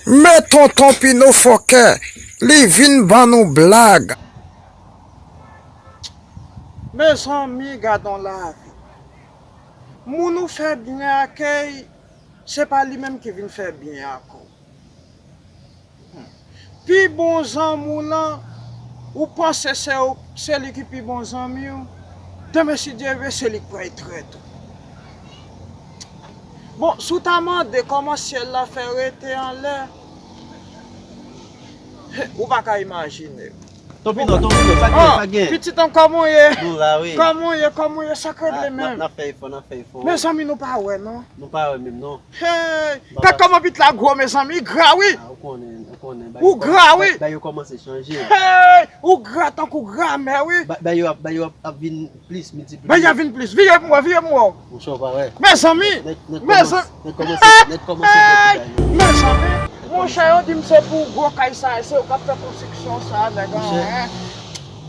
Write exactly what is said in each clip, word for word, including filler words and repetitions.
Men Tonton Pino fòkè, li vin ban nou blag. Mezanmi, gad on lavi. Moun ou fè byen ak, se pa li menm ki vin fè byen ak ou. Pi bon zanmi w lan, ou panse se ou, se li ki pi bon zanmi w. Demen, si Dye vle, se li k pral trèt ou. Bon, si w ta mande kòman syèl la fè rete anlè, ou pa ka imajine. Tonpino, Tonpino, sa gen, sa gen? Pitit an, kòman w ye? Nou la, wi. Kòman w ye, kòman w ye, sa k regle menm? N ap fè efò, n ap fè efò. Mezanmi, nou pa wè, non? Nou pa wè menm, non. Hey! Gad kòman pitit la gwo, mezanmi, li gra, wi! Ah, ou konnen, ou konnen. Ou gra, wi! Bagay yo kòmanse chanje. Hey! Ou gra tankou granmè, wi! Bagay yo ap, bagay yo ap, ap vin plis, miltipliye. Bagay yo ap vin plis. Vire pou mwen, vire pou mwen. Monchè, ou pa wè. Mezanmi! Nèg, nèg kòmanse, nèg kòmanse gen ti bagay, non. Mezanmi! Monchè, yo di m se pou gwo kay sa, se yo k ap fè konstriksyon sa, nèg an, hein?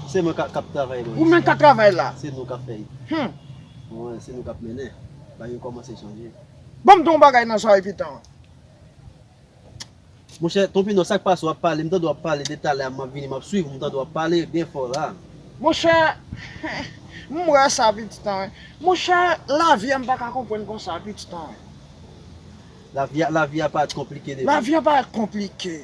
Se mwen k ap, k ap travay, mwen. Ou menm k ap travay la? Se nou k ap fè. Hmm. Mwen, se nou k ap mennen. Bagay yo kòmanse chanje. Ban m di w yon bagay nan zòrèy pitit an. Monchè, Tonpino, sa k pase w ap pale, m tande w ap pale de talè a, m ap vini, m ap swiv ou, m tande w ap pale byen fò la. Monchè, m wè sa pitit an, wi. Monchè, lavi a m pa ka konprann konsa pitit an, wi. Lavi a, lavi a parèt konplike deja. Lavi a parèt konplike.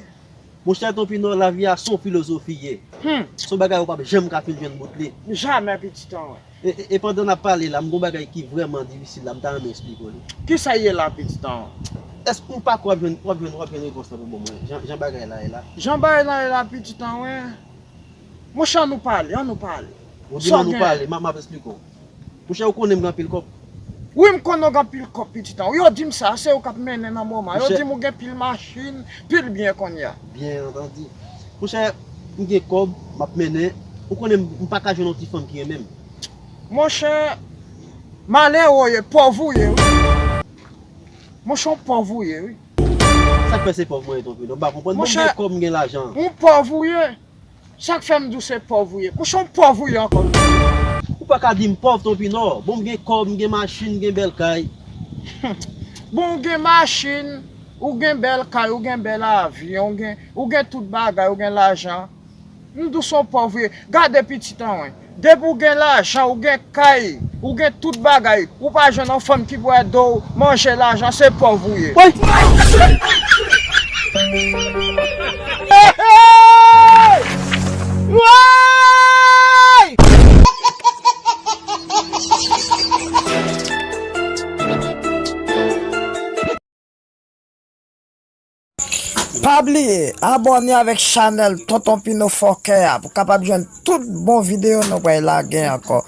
Monchè Tonpino, lavi a se yon filozofi ye. Hmm. Se yon bagay ou p ap janm ka fin jwenn bout li. Jamè pitit an, wi. E, e, e pandan n ap pale la, m gon bagay ki vrèman difisil la, m ta renmen eksplike w li. Kisa l ye la, pitit an? Èske ou pa kwè w ap jwenn, w ap jwenn, w ap jwenn repons lan pou bon mwen? Jan, jan bagay la ye la. Jan bagay la ye la, pitit an, wi. Monchè, ann nou pale, ann nou pale. Ou di m ann nou pale, m, m ap eksplike w. Monchè, ou konnen m gen anpil kòb. Wi, m konnen w gen anpil kòb, pitit an. Yo di m sa, se ou k ap mennen nan moman. Yo di m ou gen pil machin, pil byen kounye a. Byen antandi. Monchè, m gen kòb, m ap mennen. Ou konnen m, m pa ka jwenn yon ti fanm ki renmen m. Monchè, malere w ye, pòv ou ye, wi. Monchè, yon pòv ou ye, wi. Sa k fè se pòv mwen ye, Tonpino? M pa konprann. Bon, m gen kòb, m gen lajan. Yon pòv ou ye. Sa k fè m di w se pòv ou ye? Monchè, yon pòv ou ye ankò. Ou pa ka di m pòv, Tonpino. Bon, m gen kòb, m gen machin, m gen bèl kay. Bon, ou gen machin, ou gen bèl kay, ou gen bèl avyon, ou gen, ou gen tout bagay, ou gen lajan. M di w se yon pòv ou ye. Gade pitit an, wi. Depi w gen lajan, ou gen kay, ou gen tout bagay, ou pa jwenn yon fanm ki pou ede w manje lajan, se pòv ou ye. Woy! Woy! Pa bliye abòne avèk chanèl Tonton Pino Fòkè a pou w kapab jwenn tout bon videyo nou pral lage ankò.